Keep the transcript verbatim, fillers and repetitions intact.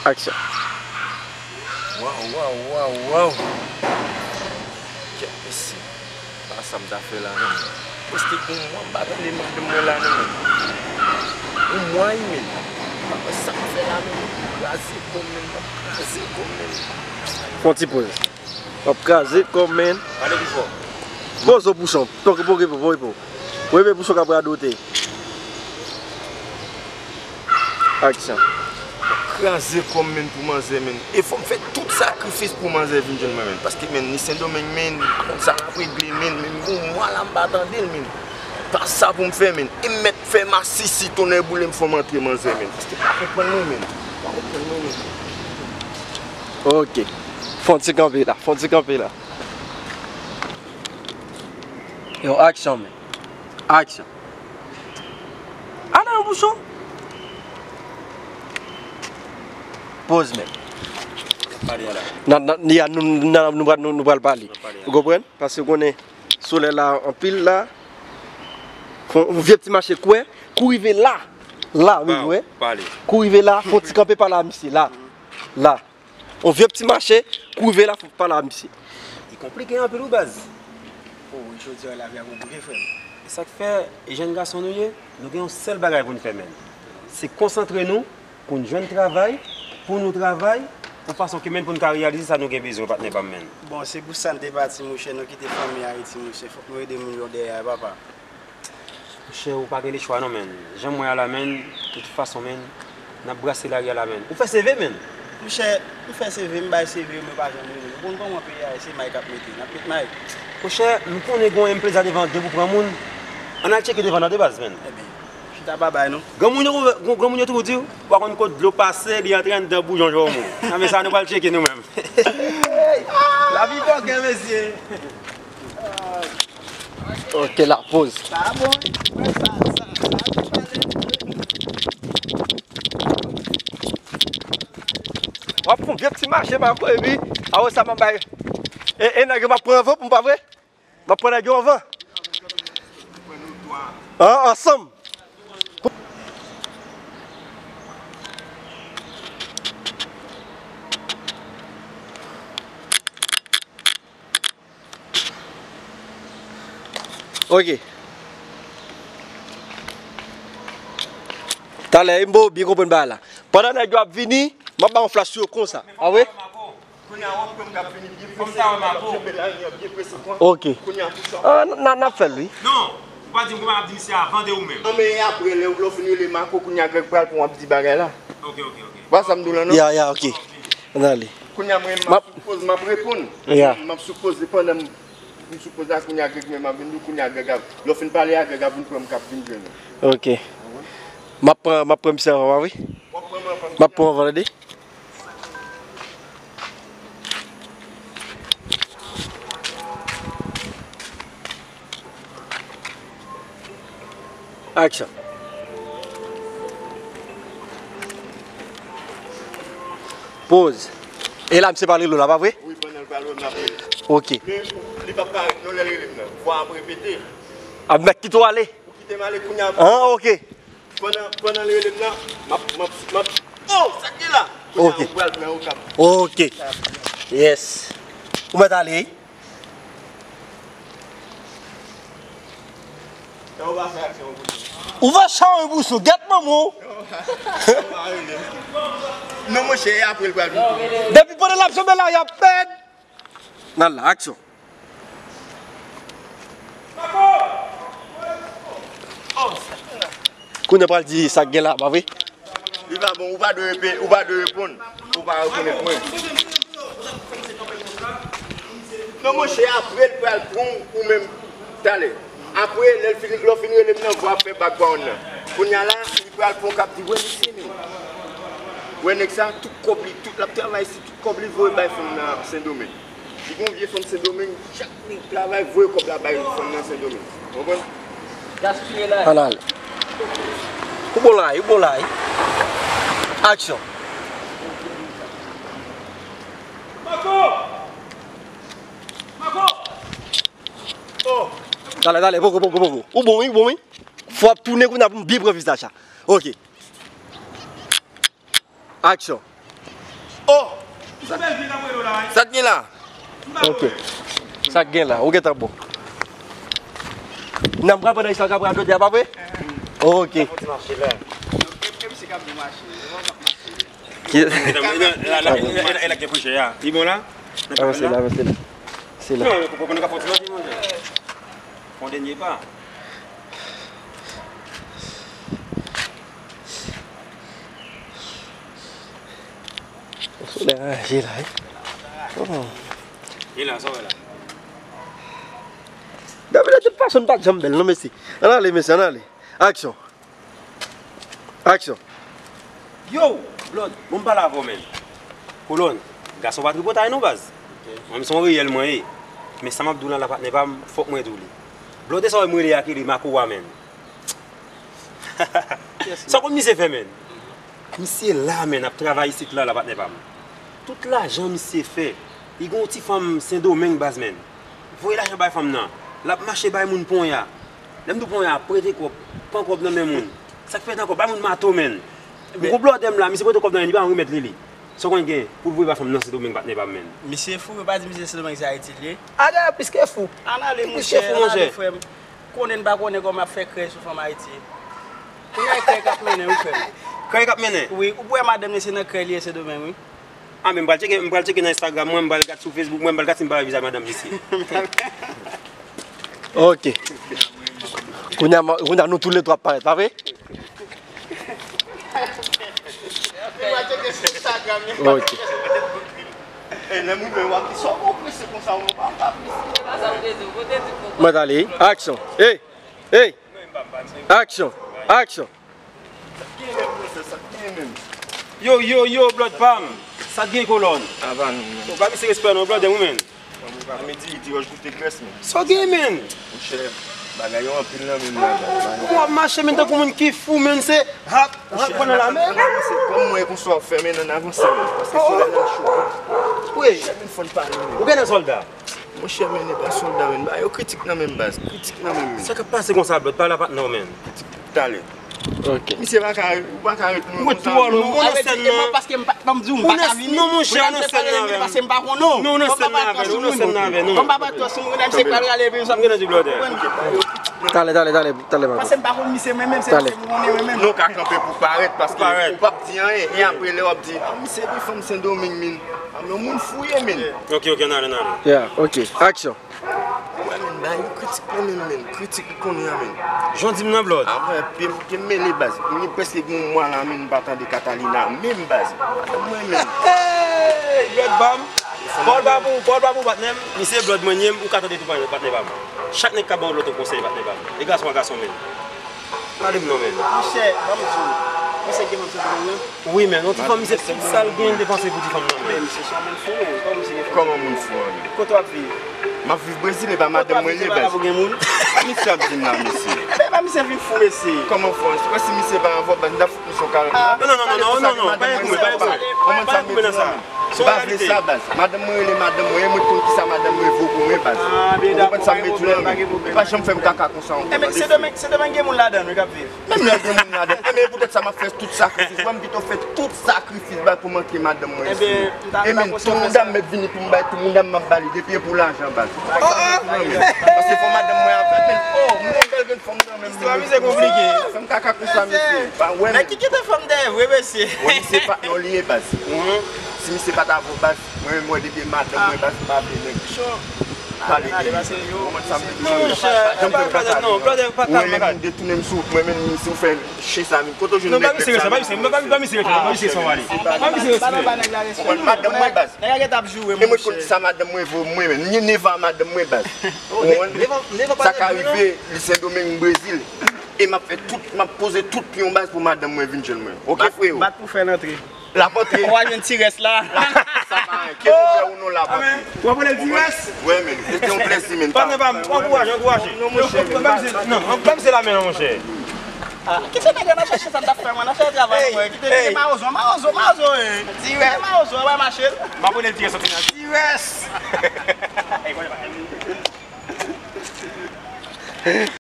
Aksyon. Waw, waw, waw, waw. Kèt mesye. Pa sa m ta fè la, non. Prèske gon mwa m pa tande madanm mwen la, non, men. Gon mwa, wi, men. Pa wè sa m fè la, men. M ap kraze kò m, men. M ap kraze kò m, men. Fè yon ti poz. M ap kraze kò m, men. Pale pi fò. Poze w, Pouchon. Tonke pou repo, pou repo. Pou repo, Pouchon k ap radote. Aksyon. Kraze kò m, men, pou manzè, men. E fò m fè tout sakrifis pou manzè vin jwenn mwen, men. Paske, men, ni Sendomeng, men, konn sa l ap regle, men, men, gon mwa la m pa tande l, men. Pa sa pou m fè, men. E m mèt fè masisi, tonnè boule m, fò m antre manzè, men. Paske pa konprann mwen, men. Pa konprann mwen, men. Ok. Fè yon ti kanpe la, fè yon ti kanpe la. Yo, aksyon, men. Aksyon. Ala yon bouchon. Poz, men. Pale a la. Nan, nan, ya, nou, nan, nou, pral- nou, nou pral pale. Pale a. Ou konprann? Paske ou konnen solèy la anpil la. Fè yon vye ti mache kwè. Kou rive la. La, wi, wi. Pale. Kou rive la, fè yon ti kanpe pale a misye la. La. Yon vye ti mache, kou rive la, fò pale a misye. Li konplike anpil wi baz. O, wi, jodi a lavi a konplike, frè m. E sa k fè, jèn gason nou ye, nou gen yon sèl bagay pou n fè, men. Se konsantre nou pou n jwenn travay, pou nou travay, yon fason ke, men, pou n ka reyalize sa nou gen bezwen, patnè pa m, men. Bon, se pou sa n te pati, monchè, nou kite fanmi Ayiti, monchè. Fòk nou ede moun yo dèyè a, papa. Monchè, ou pa gen lechwa non, men. Jan m wè a la, men, de tout fason, men, n ap brase lari a la, men. Ou fè seve, men? Monchè, m fè seve, m bay seve, men pa janm rele m. Ou konn kòman peyi a ye, se may k ap mete. N ap met may. Monchè, m konnen gen yon M Plaza devan de pou pran moun. Ann al tcheke devan nan de baz, men. Ebyen, chita pa bay non. Granmoun yo, granmoun yo toujou di, ou pa konn kot dlo pase, li antre anndan bouyon jòmou. Nan men sa, nou pral tcheke nou menm. Lavi bòkè, mesye. Ok, la, poz. Sa bon, wi. Wè sa, sa, sa te pale. W ap fè yon vye ti mache, Marco, epi, awe sa m ap bay. E, e, nèg yo m ap pran avan pou m pa vre? M ap pran nèg yo avan. An, ansanm. Ok. Talè, m ba w byen konprann bagay la. Pandan nèg yo ap vini, m ap ba w yon flash sou yo konsa. A wi? Kounye a, w ap wè m k ap vini byen prese, m ap kenbe lari an byen prese, pran. Ok. Kounye a, pou sa. Ah, n, n, n ap fè l, wi. Non, ou pa di m kòman ap di misye a vande ou menm. An, men apre, lè, lè w fin rele Marco, kounye a Greg pral pran w ap di bagay la. Ok, ok, ok. Ou pa sa m di w la, non? Ya, ya, ok. Ann ale. Kounye a, mwen, m ap sou poz, m ap reponn. Ya. M ap sou poz, pandan m, m sou poz la, kounye a Greg menm ap vin di w, kounye a Greg ap, lè w fin pale a Greg ap vin pran m k ap vin jwenn ou. Ok. M ap pran, m ap pran misye anvan, wi. W ap pran m anvan. M ap pran anvan, tande. Action. Pause. E la, misye pral rele w la, pa vre? Wi, pandan l pral wè m, l ap rele. Ok. Men, li p ap parèt non lè l rele m nan. Vwa ap repete. A, m mèt kite w ale. Ou kite m ale kounye a. Ah, ok. Pandan, pandan l rele m nan, m ap, m ap, m ap, oh, sa k gen la? Kounye a, ok, ou pral pran okap. Ok. Yes. Ou mèt ale, wi. Sa ou pa fè aksyon pou nou. Ou va chanje pou sou gèt manman w. Non, monchè, e apre l pral vin. Depi pandan l ap janbe la, y ap pèd. Nan la, aksyon. Kounye a pral di sa k gen la, pa vre? Li pa bon, ou pa dwe repe-, ou pa dwe reponn. Ou pa rekonèt mwen. Non, monchè, apre l pral pran w ou menm talè. Apre, lè l fin, lè w fin rele m nan, vwa ap fè bak pa w nan. Kounye a la, li pral pran w k ap di, wè mesye menm. Wè nèg sa, tout kòb li, tout l ap travay si tout kòb li voye bay fanm nan Sendomeng. Li gon vye fanm Sendomeng, chak li travay voye kòb la bay fanm nan Sendomeng. Konprann? Gaspiye la. Ann ale. Ou bon la, ou bon la. Aksyon. Marco! Marco! Oh! Talè, talè, poko, poko, poko. Ou bon, wi, ou bon, wi. Fò ap tounen kounye a pou m byen pran vizaj la. Ok. Aksyon. Oh! Sa k gen la? Ok. Sa k gen la? Ou gentan bon. Nan m pral pran nan istwa k ap radote a, pa vre? Ok. Ki- Avanse la, avanse la. Se la. Non, men pou nou ka fè yon ti manje, monchè. Fè yon dènye pa. Solèy raje la, wi. Oh. E la, sa w wè la? Gade, de tout fason, n pa t janm bèl, non, mesye. Ann ale, mesye, ann ale. Aksyon. Aksyon. Yo, Blood, bon, m pale avè w, menn. Kolòn, gason pa tripotay non, baz. Mwen, m se yon reyèl mwen ye. Men sa m ap di w la, la, patnè pa m, fòk mwen di w li. Blood, e sa w wè m rele a ki li Makowa, menn. Sa w konn misye fè, menn? Misye la, menn, ap travay isit la, la, patnè pa m. Tout lajan misye fè, li gen yon ti fanm Sendomeng, baz, menn. Voye lajan bay fanm nan. L ap mache bay moun ponya. Lè m di w ponya, prete kòb, pran kòb nan men moun. Sa k fè tan kòb, bay moun mato, menn. M gon blòdè m la, misye prete kòb nan men li, pa janm remèt li li. Sa w konn gen pou l voye bay fanm nan Sendomeng, patnè pa m, menn. Misye fou, yo pa di misye Sendomeng, se Ayiti li ye. A, dayè, plis ke fou. Ann ale, monchè, ann ale, frè m. Konnen n pa konnen kòman ap fè krèy sou fanm Ayiti. Kounye a e krèy k ap mennen, wi, frè m. Krèy k ap mennen? Wi, ou wè madanm li se nan krèy li ye Sendomeng, wi. A, men m pral tcheke, m pral tcheke nan Instagram mwen, m pral gad sou Facebook mwen, m pral gad si m pa wè vizaj madanm misye. Ok. Kounye a, kounye a nou toulètwa ap parèt, pa vre? Ok. E, lè m rive, w ap di, sa w prese konsa, w pa, pa prese. Mwen ale, aksyon. Ey! Ey! Aksyon! Aksyon! Yo, yo, yo, Blood pa m. Sa k gen, Kolòn? Ava nou, menn. Ou pa misye respè non, Blood, ou menn. Mwen pa medi, di wòj koute grès, menn. Sa w gen, menn? Monchè, bagay yo anpil nan men m la, baz. Ou ap mache, menn, tankou moun ki fou, menn, se hap, hap pran nan la men. Kòm mwen konsa w fè, menn, ann avanse, menn, paske solèy la cho. Wi. Chèf, menn, fò n pale, menn. Ou gen nan sòlda? Monchè, men, e pa sòlda, men. Bagay yo kritik nan men m, baz. Kritik nan men m, men. Sa k ap pase konsa, Blood? Pale a patnè w, men. Kritik talè. Ok. Misye pa ka, ou pa ka ret non. Ou ret twò lwen. Ou nan sèn nan. Paske m pa, ban m di w, m pa ka vini. Non, monchè, ou nan sèn nan avè m. Paske m pa konn non. Non, ou nan sèn nan avè nou, ou nan sèn nan avè nou. Ban m pa pran twò sou moun, misye pral rale epi sa m gen nan di blòdè. Talè, talè, talè, talè, papa. Paske m pa konn misye, mwen menm, se misye m konnen, mwen menm. Nou ka kanpe pou parèt, paske ou p ap di anyen, e apre lè w ap di, a, misye gen fanm Sendomeng, men. A, men yon moun fou ye, men. Ok, ok, n ale, n ale. Yeah, ok. Aksyon. Wè, men, bagay yo kritik nan men m, men. Kritik li konnen an, men. Jan w di m nan, Blood. A, mwen, pye m, pye m mele, baz. Mwen prèske gen yon mwa la, men, m pa tande Catalina menm, baz. Mwen menm. Hey! Blood pa m. Pawòl pa pou, pawòl pa pou, patnè m. Misye Blood mwen ye, ou ka tande tou, patnè pa m. Chak nèg ka ba yon lòt konsèy, patnè pa m. E gason a gason, men. Pale m non, men. Monchè, ban m di w. Misye gen fanm Sendomeng, wi. Wi, men, yon ti fanm, misye tout sa l gen, l depanse pou ti fanm nan, men. Men, misye se yon moun fou, men. Kòman misye gen fanm? Kòman moun fou an, men? Kote w ap viv? M ap viv Brezil, e pa madanm mwen li ye, baz. Misye ap di m la, mesye. Men, pa misye vin fou, mesye. Kòman fou an? Se pa si misye pa avè w, baz, m t ap fout misye yon kalòt la. Non, non, non, non, non, non, pa gen koumen, pa gen koumen. Kòman sa mete nan sa? M pa vle sa, baz. Madanm mwen rele madanm mwen, e mwen konn kisa madanm mwen vo pou mwen, baz. Ou konprann sa m mete w la, men. Ou pa janm fè m kaka konsa ankò, mesye. Sendomeng, Sendomeng gen moun ladan l, wi, k ap viv. Menm lè gen moun ladan l. Enben, poutèt sa m ap fè tout sakrifis. Mwen, m pito fè tout sakrifis, baz, pou m antre madanm mwen isit. E menm, tout moun dam mèt vini pou m bay, tout moun dam m ap ba li, depi e pou lajan, baz. Paske fò madanm mwen avè m, men, oh, m gon bèl grenn fanm nan men m. Istwa misye konplike. Fè m kaka konsa, mesye. Pa wè, men. Nèg ki kite fanm dèyè vre, mesye. Wè, misye pa non li ye, baz. Si misye pa t avè w, baz, mwen menm, mwen depi madanm mwen, baz, m pa vle nèg. Pale de li. Ou konprann sa m di? Non, monchè, pa janm fè m kaka. Non, brother, pa kalm, pa kalm. Ou renmen moun detounen m sou, mwen menm, si w fè chen sa vin. Kote w jwenn nèg sa? Non, ba misye respè, ba misye, ba misye respè, ba misye sa w ale. Ba misye respè. Ou konprann madanm mwen, baz. Nèg la gentan ap joure, monchè. E mwen konn sa madanm mwen vo mwen menm. M gen nèf an madanm mwen, baz. Ou konprann? Sa ka rive, li Sendomeng, Brezil. E m ap fè tout, m ap poze tout pyon, baz, pou madanm mwen vin jwenn mwen. Oke, freo? Bat pou fè l antre. L ap antre. Ou a jwenn ti rès la. Sa pa anyen. Ke nou fè ou non, l ap antre. Ou ap rele l ti rès? Wi, men. Se te yon plèzi, men. Patnè pa m, ankouraje, ankouraje. Non, monchè. Ban misye, non, ban misye lamen, non, monchè. Kite nèg la, n ap chache sa n t ap fè, mwen. N ap fè travay, mwen. Kite, kite mawozo, mawozo, mawozo, e. Ti rès. Kite mawozo, w ap mache l. M ap rele l ti rès, soti nan ti rès.